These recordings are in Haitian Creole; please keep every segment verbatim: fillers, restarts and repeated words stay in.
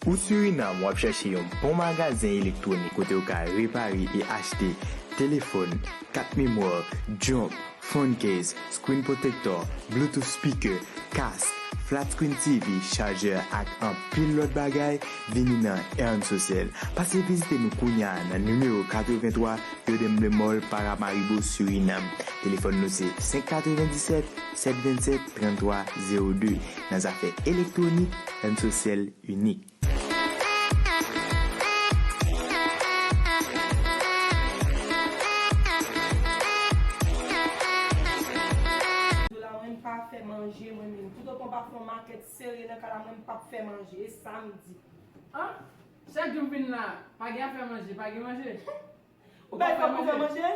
Ou Surinam, w ap chèche yon bon magazen elektwonik kote w ka repare e achte telefòn, kat memwa, jump, phone case, screen protector, Bluetooth speaker, kask, flat screen T V, chajè ak anpil lòt bagay, vini nan Ernst Sosel. Pase vizite nou kounya nan nimewo katrevenntwa Yo Demble Mall, Paramaribo, Surinam. Telefòn nou se senk katrevenndisèt, sèt vennsèt, tranntwa zewo de. Nan zafè elektwonik, Ernst Sosel inik. Dola, mwen m pa fè manje, mwen menm. Toutotan w pa fè yon makèt serye nan kay la, mwen m p ap fè manje. E sa m di. Ah, chak jou m vin la, pa gen afè manje, pa gen manje. Ou bay kòb pou fè manje?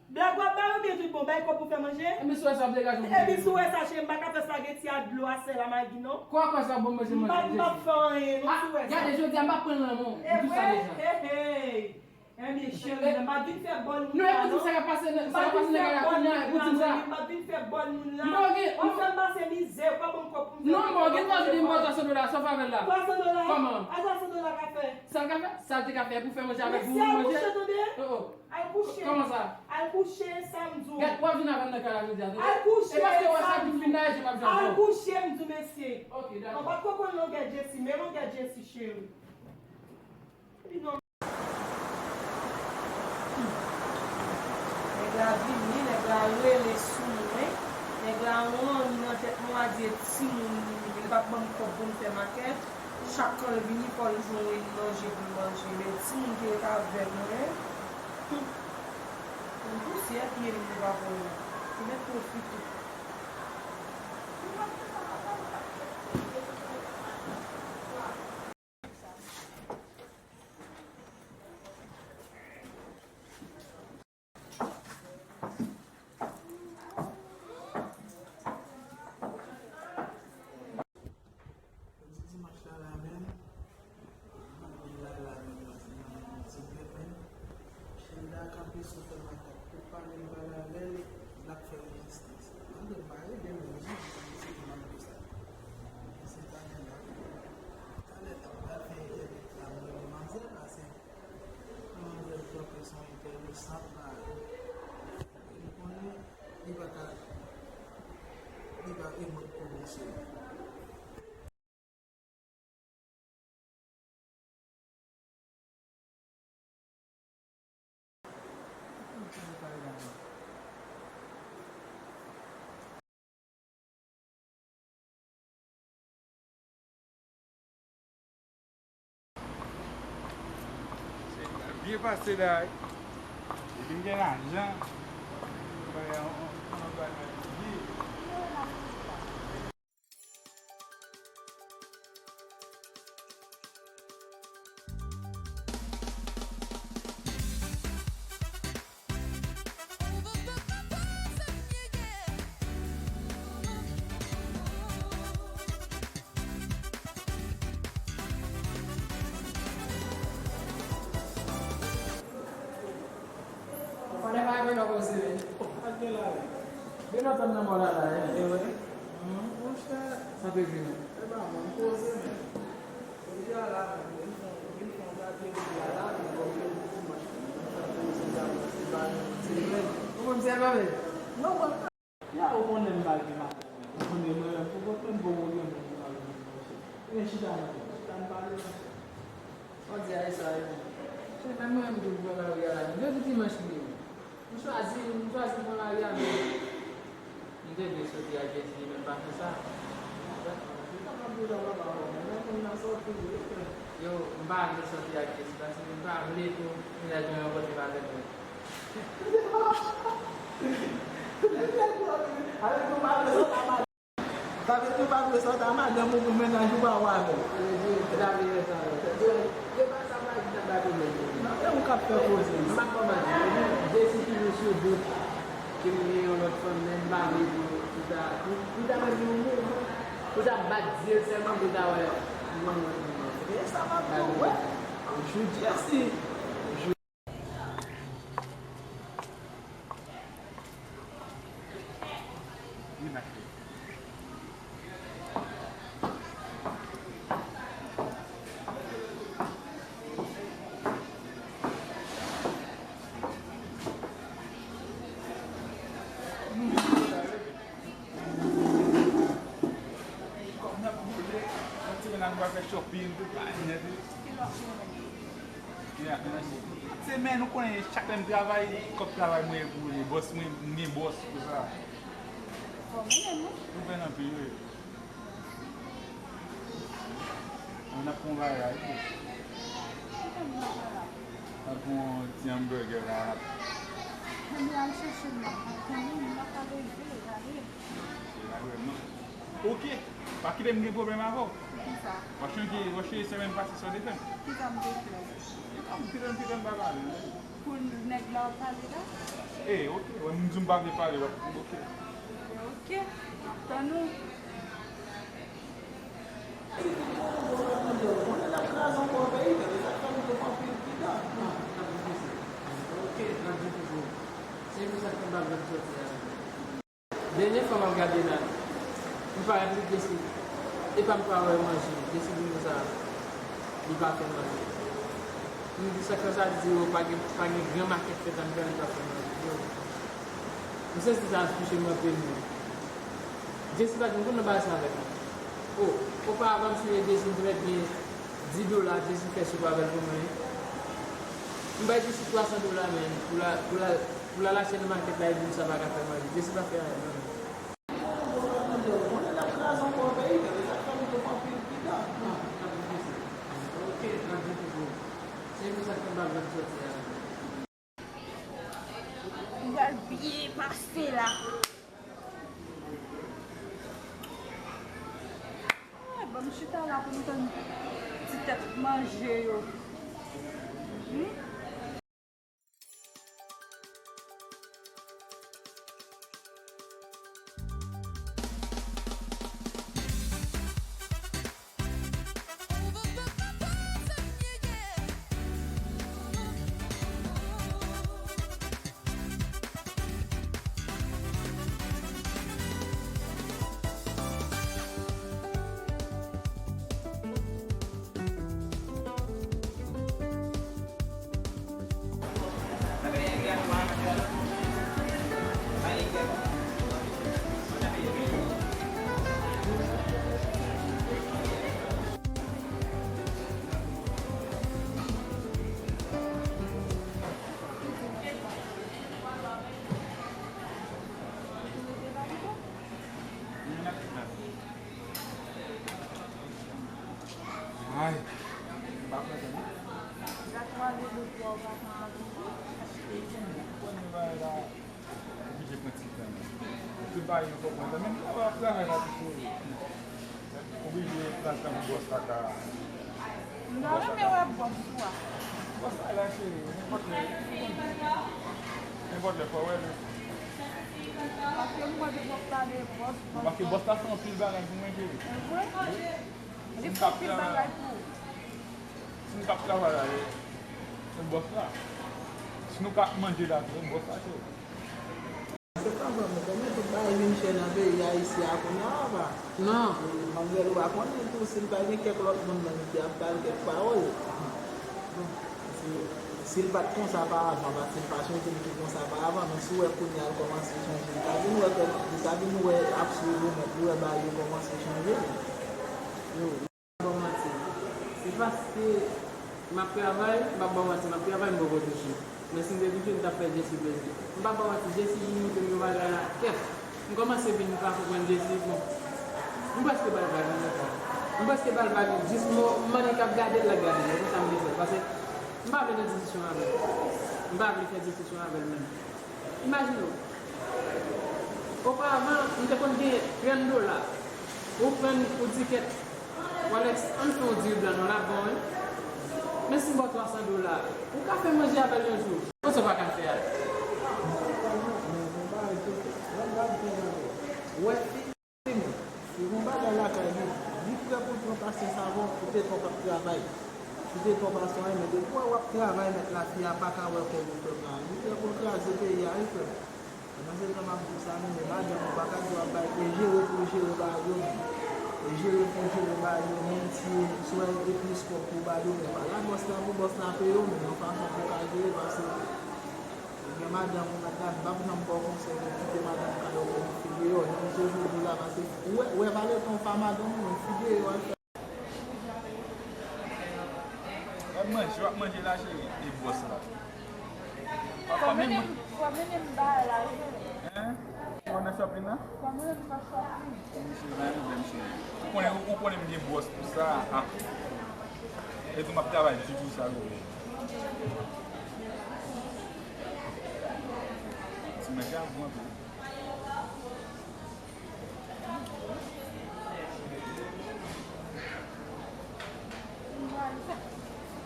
Blag w ap bay oubyen tout bon? Bay kòb pou fè manje? Epi si w wè sa, w ap degaje w pou manje. Epi si w wè sa, cheri, m pa ka fè spageti a dlo a sèl a magi, non. Kwa, kwa sa bon manje, manje. M p ap, m p ap fè anyen, non, si w wè sa. Gade, jodi a, m p ap pran l nan men w. M di w sa deja. Hey, hey. Ebyen, cheri, m pa vin fè bòl moun la, non. Non, epi w di sa k ap pase nan, sa k ap pase nan kay la kounye a, epi w di m sa. M pa vin fè bòl moun la. M pa gen, w ap fè m pase mizè, w pa ban m kòb pou m fè. Non, m pa gen dwa di m ba w twa san dola, sa w fè avè l la? Twa san dola? Kòman? A sa san dola ka fè? Sa l ka fè? Sa l te ka fè pou fè manje avèk nou, manje? Mesye, al kouche, tande? Oh, oh. Al kouche. Kòman sa? Al kouche, sa m di w. Gad, w ap vin avè m nan kay la jodi a, tande? Al kouche, sa m di w. E paske w wè sa ki fin la, e je m ap jwe avè w. Al kouche, m di w, mesye. Ok, dakò. Mwen pa t ko konn longè Jesi, men longè Jesi, cheri. Epi non. Nèg la vini, nèg la rele sou mwen. Nèg la ranni nan tèt mwen, a di e timoun li, li p ap ban m kòb pou m fè makèt. Chak kan l vini, fò l jwenn manje pou l manje. Men timoun ki ret avè mwen, hmm, yon pousyè pye m li pa konn. Li mèt pwofite. Jodi dimanch la la menm, m ap vin la la menm nan, nan, nan ti pepen. Shelda kanpe sou fè makak. Tout pale m pale avè l, l ap fè rezistans. Malgre m pa rele l, men se pou m ap di sa. Se talè l ap fè. Talè l ap pral fè entèvyou la, mwen, manzè la, se manzè l kanpe se yon entèvyou san pale. Li konnen li pa ka, li pa remèt pwomosyonèl. Byen pase la wi. Depi m gen lajan, m bay yon, yon, yon bagay byen. Ou konnen pa gen lòt koze. Al gen la wi. Yo tann nan mò la la, e vre? Monchè. Sa te di nou? E pa mwen, poze men. Jodi a la menm, vin fè, vin fè yon gade jodi a la, men kòm se dimanch, vin fè poze la, se pa yon ti jwèt. Ou menm se mwen menm? Non, mwen. Ya, ou konnen m pa gen madanm. Ou konnen mwen menm, pou kote m poko gen moun pou m al jwenn monchè. Ebyen, chita non, chita n pale monchè. Ou di a e sa e bon. Se menm mwen menm tou m pran lari a la. Jodi dimanch li ye. M chwazi, m chwazi pran lari a menm. M te vle soti ak Jesi, li menm pa fè sa. Yo, m pa vle soti ak Jesi, paske m pa vle tou, mennaj mwen rankontre avèk mwen. Sa vle di ou pa vle sòti a madanm ou pou mennaj ou pa wè avè l. Sa vle di, sa vle di sa, yo pa sa pa di nan bay pwoblèm. Non, e ou k ap fè koze. M ap kòmanse. Jesi toujou sou dout ke m gen yon lòt fanm, men m pa vle pou, pou ta, pou, pou ta mèt gen yon mouvman, pou ta bat zye l sèlman pou ta wè yon lòt moun. E sa m ap di w, wè. Jou Jesi. Kòb nan boule, yon ti mennaj mwen fè shopping, tout bagay nèt wi. Se men nou konnen chak lè m travay, kòb travay mwen boule, bòs mwen, m gen bòs pou sa. Ou fè nan pi wi. Ann ap pran bagay wi. N ap pran yon ti hamburger la. Ann al chèche l la. Ann al leve, ale. Ok. Pa kite m gen pwoblèm avè w. Poukisa? W ap chanje, w ap chanje semèn pase sa w te fè m. Kisa m te fè w? Kite m, kite m, kite m pa pale. Pou nèg la w ap pale la? E, ok. Wè, m di w m pa vle pale, w ap, ok. Ok. M ap tann ou. Dènye fwa m ap gade la, m parèt li Jesi, epa m pa wè manje, Jesi di m konsa, li pa fè manje. M di sa k fè sa, di yo pa gen, pa gen gran makèt fèt anndan, li pa fè manje. Yo. M santi sa touche m anpil menm. Jesi pa t konn nan bagay sa avèk mwen. O, oparavan m sonje Jesi m te mèt gen dis dola, Jesi fè soup avè l pou mwen. M bay Jesi twa san dola, men, pou l al, pou l al, pou l al achte nan makèt la, epi m sa pa ka fè manje. Jesi pa fè anyen, non, men. M pral byen pase la. Ah, ban m chita la pou m tann ti tèt manje yo. Hmm? Ay. Gad mwa de lòt bò w pa konn ap viv. Ou konnen bagay la oblije pran ti tan. Tout bagay yo fò pran tan. Menm travay, ap travay la tou cheri. Oblije pran tan pou bòs la ka. M ta renmen wè bòs ou a. Bòs la la cheri, nenpòt lè. Nenpòt lè fò wè li. Paske m kwè se bòs la de bòs, bòs. Paske bòs la fè anpil bagay pou mwen cheri. Evre? Li fè anpil bagay pou ou. Si nou t ap travay la, se bòs la. Si nou ka ap manje la, se bòs la cheri. Se pa vrè, mwen konnen tout bagay Nan peyi a isi a kounye a, pa. Non. Manmzèl, ou pa konnen tou, si l pa gen kèk lòt moun nan ki ap ba l kèk pawòl. Bon, si, si l pa t konsa pa avan, paske l pa chonje l te konsa pa avan, men si w wè kounye a l kòmanse chanje, li ka vin wè ke, li ka vin wè ap swiv ou, men pou wè bagay yo kòmanse chanje. Yo. Ba w manti. Se paske m ap travay, m ap ba w manti, m ap travay, m poko touche. Men si m te touche, m t ap fè Jesi plezi. M pa ba w manti, Jesi vin montre m yon bagay la, kèt. M kòmanse vin pa konprann Jesi, bon. M prèske ba l vag, an fèt. M prèske ba l vag, jis mò, m mande k ap gade l, l ap gade m. E konsa m te fè l, paske m pa vle nan diskisyon avè l. M pa vle fè diskisyon avè l menm. Imajine w. Oparavan, m te konn gen trant dola. Ou pran, ou di kèt, Walex, ann fè yon diri blan non, l ap bon, wi. Men si m ba w twa san dola, ou ka fè manje avè l yon jou. Konsa w pa ka fè a. Wè, fi, si gon bagay lakay li, li prè pou l pran pasyans avè w, poutèt w ap travay. Poutèt w ap travay, men depi w ap travay, mèt la, fi a pa ka wè kòb ou pèp la. Li prè pou l kraze peyi a, wi, frè m. Pandan se tan m ap di w sa, non, men madanm ou pa ka di w ap bay, e jere pou jere bagay yo menm. E jere pou jere bagay yo menm, si, si w epi espò pou ba yo, men pa la bòs la pou bòs la peye w, men yon fason pou w ka jere, paske ou gen madanm ou mèt la, m p ap janm ba w konsèy pou kite madanm kay ou pou fi deyò, jan m toujou di w la, paske ou wè, ou wè valè tan w pa madanm ou, men fi deyò al fè. W ap manje, w ap manje la, cheri, e bòs la. W ap fè menm. Fò mennen m ba la, wi. Hein? Ou nan shopping la? Fò mennen m nan shopping. Wi, cheri, pa gen pwoblèm, cheri. Ou konnen, ou konnen m gen bòs pou sa. Ah. E tou m ap travay di pou sa, wi. Ti manje a gou anpil.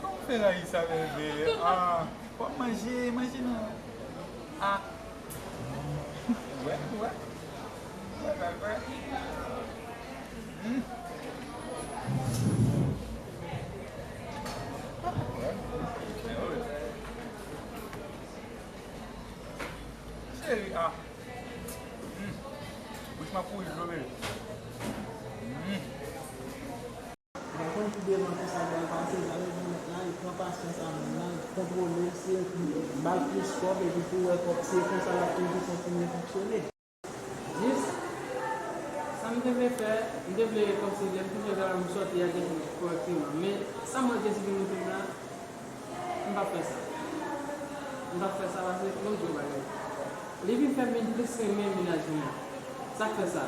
Kòman fè rayi sa, bebe? Ah, w ap manje, manje non. Ah. Wè, wè. Wè, wè, wè. Hmm. Wè. Cheri, ah. Hmm. Bouch m ap kouri dlo, bebe. Hmm. M pa konn pou devan kisa k pral pase, sa vle di mèt la, li pran pasyans a moun nan, li kontwole l, si l ba l plis kòb, epi pou wè kòb, si e konsa l ap toujou kontinye fonksyone. Jis, sa m te vle fè, m te vle kòmsi lè m fin fè travay m sòti a Jesi kòrèkteman. Men, sa m wè Jesi vin montre m la, m p ap fè sa. M p ap fè sa paske, bon, Dye bagay. Li vin fè m vin plis renmen mennaj mwen. Sa k fè sa?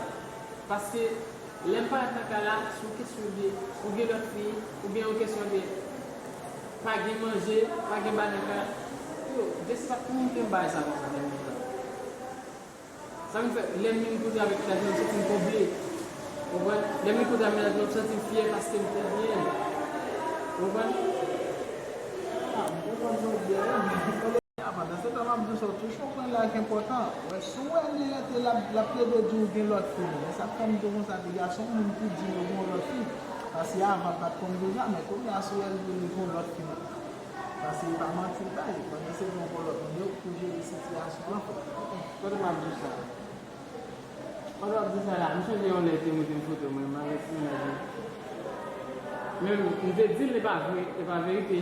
Paske, lè m parèt nan kay la, sou kesyon de, ou gen lòt fi, ou gen yon kesyon de, pa gen manje, pa gen bagay nan kay la. Yo, Jesi pa t pou montre m bagay sa konsa, lè m vin la. Sa vin fè, lè m vin koze avèk mennaj mwen, m santi m konble. Ou konprann? Lè m vin koze avèk mennaj mwen, m santi m fyè paske m te byen. Ou konprann? Ah, m konprann sa w di a, wi. Pandan se tan, m ap di w sa, touche yon pwen la ki enpòtan. Wè, si w wè li rete, l ap, l ap plede di w gen lòt fi, men sa k fè m di w konsa, piga se yon moun ki di m yo gen yon lòt fi. Paske avan, l pa t konn di w sa, men kounye a, si w wè li gen yon lòt fi, paske e pa manti l bay, pandan se tan, yon lòt moun yo pou jere sitiyasyon an, frè. Kote m ap di w sa? Pandan w ap di sa la, m sonje yon lè te montre m foto mwen, m avèk ti mennaj mwen. Men m te di l, e pa vre, e pa verite.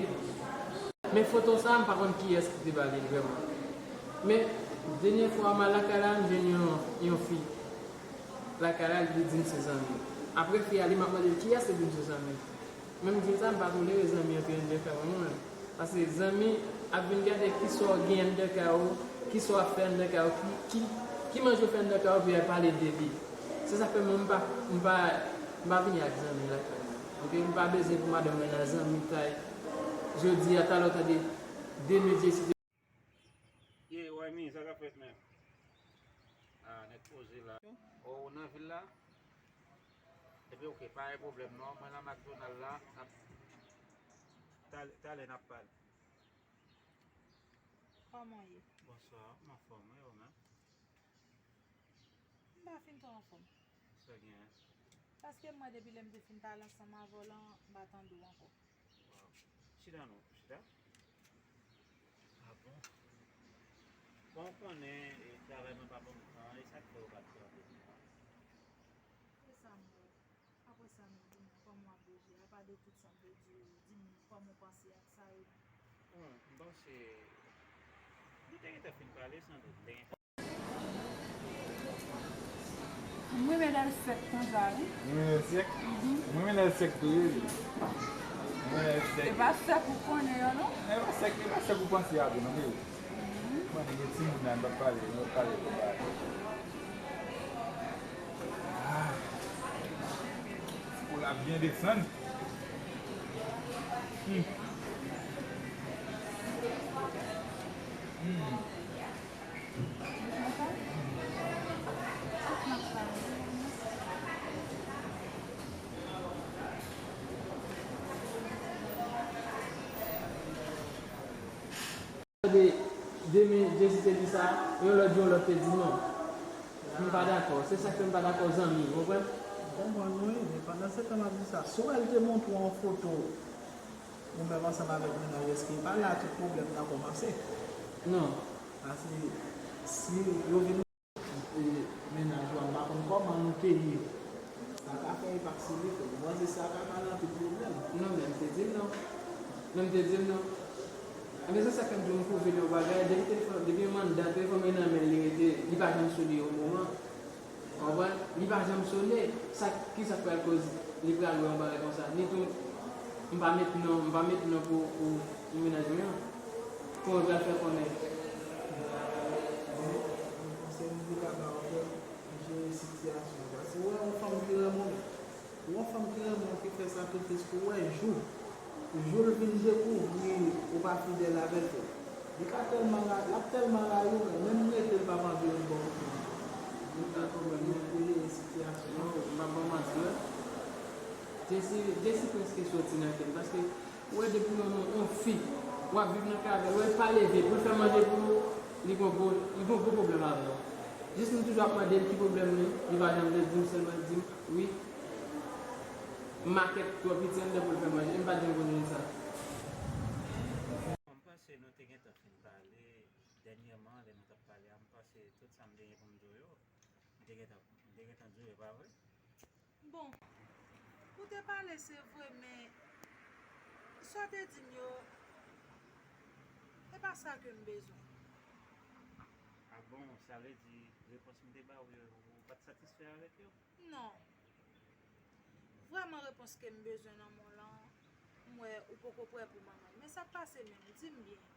Men foto sa, m pa konn kiyès ki te ba li l vrèman. Men, dènye fwa m al lakay la, m jwenn yon, yon fi lakay la, li di m se zanmi l. Apre fi a, li m ap mande l kiyès, li di m se zanmi l. Men m di l sa, m pa tolere zanmi antre anndan kay mwen, mwen. Paske zanmi ap vin gade kisa w gen anndan kay ou, kisa w ap fè anndan kay ou, ki, ki, ki manje w fè anndan kay ou, epi y al pale de li. Se sa k fè mwen, m pa, m pa, m pa vini ak zanmi lakay mwen. Oke? M pa bezwen pou madanm mwen nan zanmi kay. Jodi a, talè w tande de medye site. Ye, Waymi, sa k ap fèt, menm? Ah, nèg poze la. Oh, ou nan vil la? Ebyen, oke, pa gen pwoblèm, non. Mwen nan McDonald la, n ap, talè, talè n ap pale. Kòman w ye? Bonswa, m anfòm, wi, ou menm? M pa fin twò anfòm. Sa genyen? Paske m wè depi lè m te fin pale ansanm avè w lan, m pa tande w ankò. Waw. Chita non, chita. Ah bon? Bon, ou konnen, e, travay mwen pa ban m tan, e sa k fè ou pa t tande m. Kòman w ap bouje? Apa de tout sa m te di w, di m kòman w panse ak sa yo. Bon, m panse nou te gentan fin pale, sanble. M te gentan M renmen lè l sèk konsa, wi. Ou renmen lè l sèk? Mhm. M renmen lè l sèk tou, wi. M renmen lè l sèk. E pa sèk ou konnen yo, non? E pa sèk, e pa sèk ou panse a tou, non, wi. Mhm. Mwen, nèg timoun nan, m p ap pale, m p ap pale konsa. Ah. Ti kola byen desann. Hmm. Hmm. Demen, Jesi te di sa, yon lòt jou, yon lòt te di non. M pa dakò. Se sa k fè m pa dakò, zanmi, w konprann? M konprann, wi, men pandan se tan m ap di sa, si w wè l te montre w yon foto, ou menm ansanm avèk mennaj, èske e pa la tout pwoblèm nan kòmanse? Non. Paske si yo vin e, mennaj ou a, m pa konn kòman nou te ye. Sa ka fè e pa sou li, frè. M panse sa ka ba l anpil pwoblèm. Non, men m te di l non. Men m te di l non. Ebyen, se sa k fè m di w m pwouve l yon bagay. Depi telefòn, depi yon manda telefòn mwen nan men l, li rete, li pa janm sone yon moman. Konprann? Li pa janm sone. Sa, kisa k pral koz li pral wè yon bagay konsa? Ni tou, m pa met non, m pa met non pou, pou, pou mennaj mwen an. Kòman l pral fè konnen? Bon, konsèy m te ka ba w, frè, jere sitiyasyon an. Paske w wè yon fanm ki renmen w, yon fanm ki renmen w, ki fè sakrifis pou w, wè jou, jou l vin dekouvri ou pa fidèl avè l, frè. Li ka tèlman ra-, l ap tèlman rayi w, menm rete l p ap anvi ret bò kote w ankò. Li ka pwoblèm pou jere sitiyasyon an. Non, m ap ba w manti, wi. Jesi, Jesi prèske soti nan kè m, paske ou wè depi yon, yon fi, w ap viv nan kay avè l, wè l pa leve pou l fè manje pou ou, li gon gwo, li gon gwo pwoblèm avè w. Jis m toujou ap mande l ki pwoblèm li, li pa janm vle di m, sèlman l di m, wi, makèt twò piti anndan pou l fè manje, m pa t janm konn jwenn sa. M panse nou te gentan fin pale dènyèman, lè nou t ap pale a, m panse tout sa m te gen pou m di w yo, m te gentan, m te gentan di w yo, pa vre? Bon, ou te pale, se vre, men sa w te di m yo, e pa sa ke m bezwen. Ah bon, sa vle di repons m te ba w yo, ou pa t satisfè avèk yo? Non. Vrèman, repons ke m bezwen nan men w lan, m wè ou poko prè pou manman l. Men sa k pase menm? Di m byen.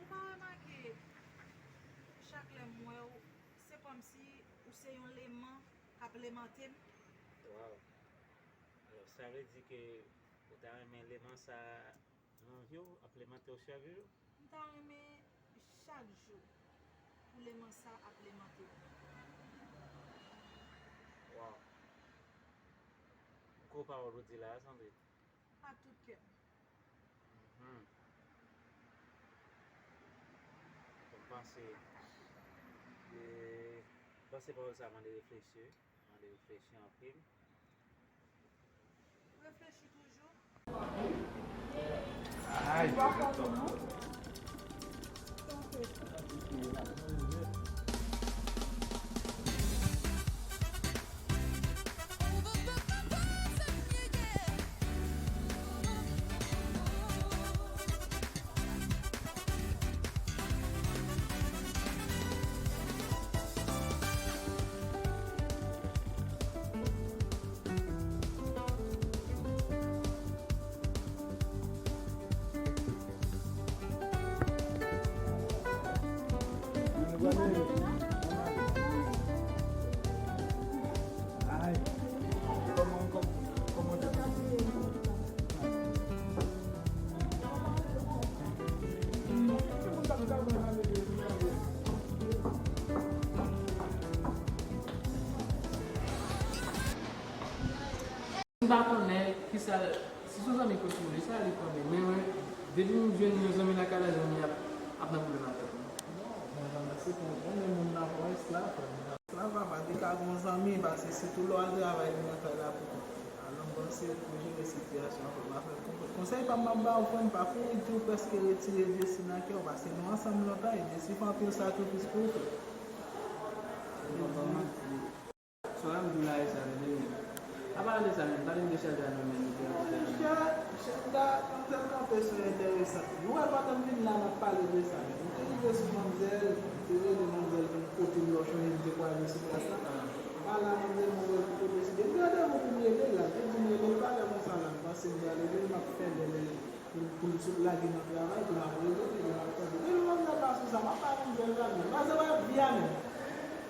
Ou pa remake, chak lè m wè w, se kòmsi ou se yon leman k ap lemante m? Waw. Alò, sa vle di ke ou ta renmen leman sa nan vi w, ap lemante w chak jou? M ta renmen chak jou pou leman sa ap lemante m. Waw. Gwo pawòl ou di la a, sanble. Ak tout kè m. Mhm. Bon, m panse, e, m panse pawòl sa a mande reflechi, mande reflechi anpil. Reflechi toujou. Ay, M pa konnen kisa, si se yon zanmi kote ou ye, sa li konnen. Men mwen, depi m jwenn yon zanmi lakay la, zanmi ap, ap nan pwoblèm avèk mwen. Non, mwen pa mèsi pou ou konnen moun nan pran esklav, frè m. Esklav papa, li ka gon zanmi, paske sitou lè w al travay, li nan kay la pou kont li. Alò, m panse pou jere sitiyasyon an, frè m, afè konprann. Konsèy pa m ap ba w, frè m, pa kouri di w prèske retire Jesi nan kè w, paske nou ansanm lontan, e Jesi fè anpil sakrifis pou ou, frè. Sa w ap di la e sa vle di. A pale de sa menm, pale m de Shelda non, men nou te ap fè. Monchè, Shelda, manzèl kanpe sou enteresan. Nou wè pandan m vin la, m ap pale de sa. M te rive sou manzèl, m te rele manzèl pou m pote m lòch mwen, m te kwaze sou plas la. M pale a manzèl, manzèl pito deside. M randevou pou m rele l la. M te di m rele l talè konsa la. M panse m pral rele l, m ap fè bèl pou l, pou l sot lage nan travay, pou m ap rele l, epi m ap tande. Depi manzèl pa sou sa, m ap bay manzèl vag. Manzèl pa vi a menm.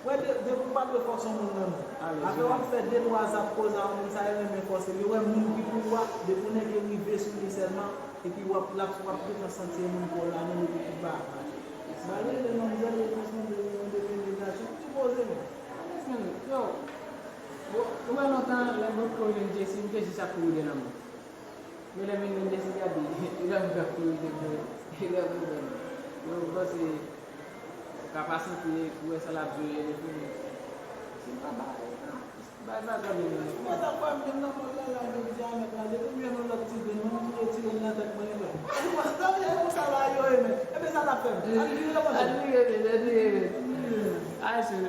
Wè, de, depi w pa dwe fòse yon moun nan non. Afè w ap fè de twa zap koze a yon moun sa yo renmen fòse. Li wè moun ki pou ou a, depi w nèk yo rive sou li sèlman, epi w ap, l ap, w ap gentan santi e moun pa w la menm epi tout bagay. Malgre de manzèl, repons manzèl yo, yo depi negatif, m di poze menm. Yo, yo, ou wè lontan, lè m potko jwenn Jesi, m te jis ap kouri de lanmou. Men lè m vin jwenn Jesi, gade, e lè m pran kouri de vre, e lè m pran. Yo, m panse, ou ka pa santi, ou wè sa l ap jwe, e depi, si m pa bay, bay, bay, bay, bay, ou wè sa k fè m vin nan mond la, la, jodi a, nèg la, depi m jwenn yon lòt ti grenn, mwen, m tou retire l nan tèt mwen, li fè. Sa se konsa la, yo, e men, e men sa l ap fè m. Al vire, mwen. Al vire, men, al vire, men. Aje.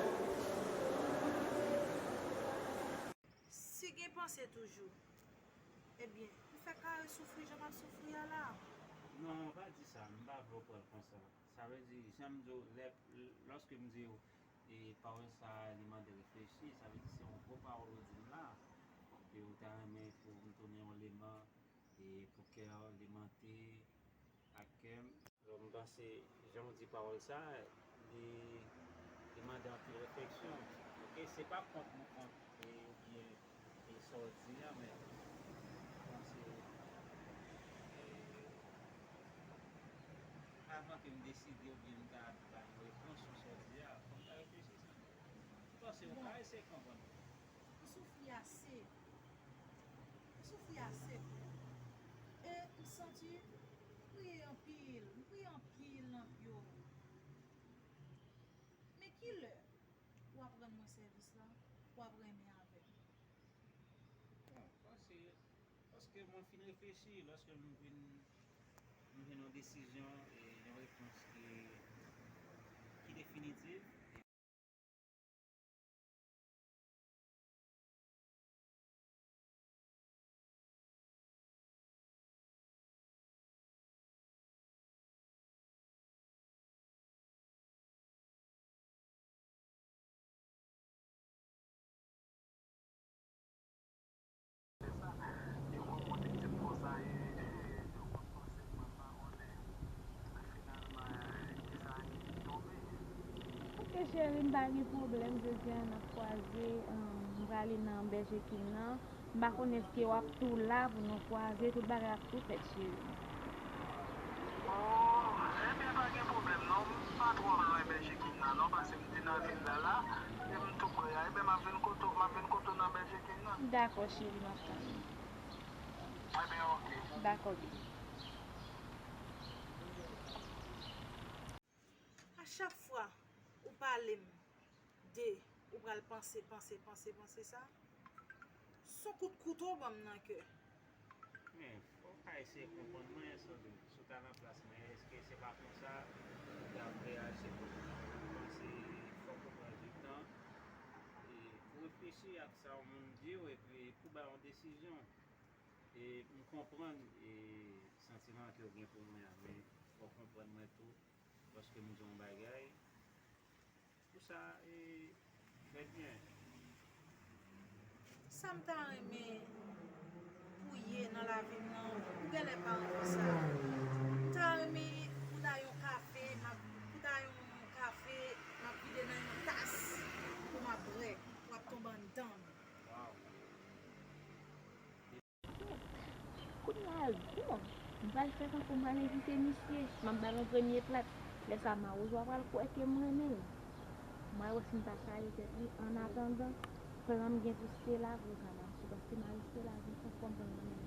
Si gen panse toujou, ebyen, m fè kare soufri jan m ap soufri a la. Non, pa di sa, m pa vle w pran l konsa. Sa vle di, jan m di w, lè, lòske m di w, e pawòl sa a, li mande reflechi, sa vle di se yon gwo pawòl ou di m la. Paske ou ta renmen pou m tounen yon leman, e pou kè w lemante ak kè m. Alò, m panse, jan w di pawòl sa a, li, li mande anpil refleksyon. Oke, se pa kont m kont, e, oubyen, e, sa w di a, men m panse, e, avan ke m deside oubyen m ta bay yon repons sou sa w di a, fò m ta reflechi sa. M panse w ka eseye konprann mwen. M soufri ase. M soufri ase, frè. E m santi m priye anpil, m priye anpil nan pye w. Men kilè w ap rann mwen sèvis la, w ap renmen avè m? Bon, paske, paske mwen fin reflechi, lòske m vin, m jwenn yon desizyon e yon repons ki, ki definitif. Yo konn moun li di m konsa, e, e, yo konn panse m pa konnen. Men finalman, e, kisa ki tonbe? Oke, cheri, m pa gen pwoblèm. Jodi a, n ap kwaze, um, m prale nan Bèje King nan. M pa konnen èske w ap tou la pou nou kwaze, tout bagay ap tou fèt, cheri. Oh, ebyen, pa gen pwoblèm non. M pa twò lwen Bèje King nan non, paske m te nan vil la la, e m tou prè a. Ebyen, m ap vin kote w, m ap vin kote w nan Bèje King nan. Dakò, cheri, m ap tann ou. Ebyen, oke. Dakò, baby. A chak fwa ou pale m de ou pral panse, panse, panse, panse sa, s on kout kouto w ban m nan kè. Men, fò w ka eseye konprann mwen, Sandrine. Si w ta nan plas mwen, èske se pa konsa ou t ap reyaji? Mwen panse fòk ou pran du tan e pou reflechi ak sa yon moun di w epi pou bay yon desizyon. E m konprann, e, santiman ke w gen pou mwen an, men fò w konprann mwen tou, lòske m di w yon bagay, pou sa, e, fèt byen. Sa m ta renmen pou w ye nan lavi m nan, ou genlè pa renmen sa. M ta renmen pou w ta yon kafe, m ap, pou w ta yon kafe, m ap vide nan yon tas, pou m ap bwè, w ap tonbe anndan m. Kounye a, bon, m pral fè tankou m pral envite misye, m ap ba l yon premye plat. Lè sa a, mawozo a pral kwè ke m renmen l. M pral wè si m ta chaje tèt li. Annatandan, plan m gen pou Stella pou Kanachi, paske mari Stella vin konprann mwen menm.